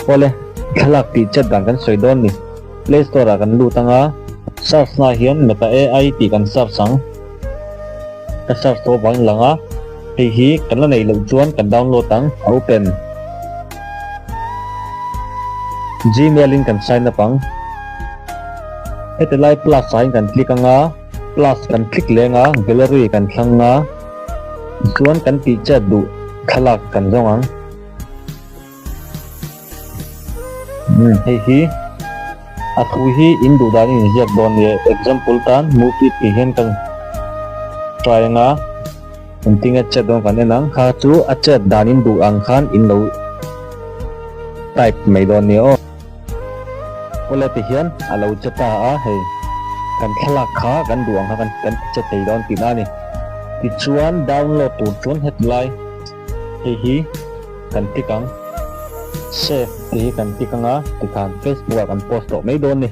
Awle, thlalak tih chet dan kan sawi dawn ni. Play Store ah kan lut anga, search na hian Meta AI tih kan search ang. Ka search tawh vang lang a, hei hi kan la neih loh chuan kan download ang, open. Gmail in kan sign up ang. Heti lai plus ah hian kan click anga, plus kan click leng a, gallery kan thlang a, tichuan kan tih chet duh thlalak kan zawng ang. Umm hei hi a thu hi in duh dan in inziak dawn nia example tan move it tih hian kan try anga engtin a chet dawn kan en ang kha chu a chet dan in duh ang khan in lo type mai dawn nia aw. Awle ti hian a lo che ta a hei kan thlalak kha kan duh ang kha kan kan ti che thei dawn tihna a ni. Tichuan download tur chuan hetlai hei hi. Kan click ang. Save tih hi kan click anga tikhan Facebook ah kan post tawh mai dawn ni.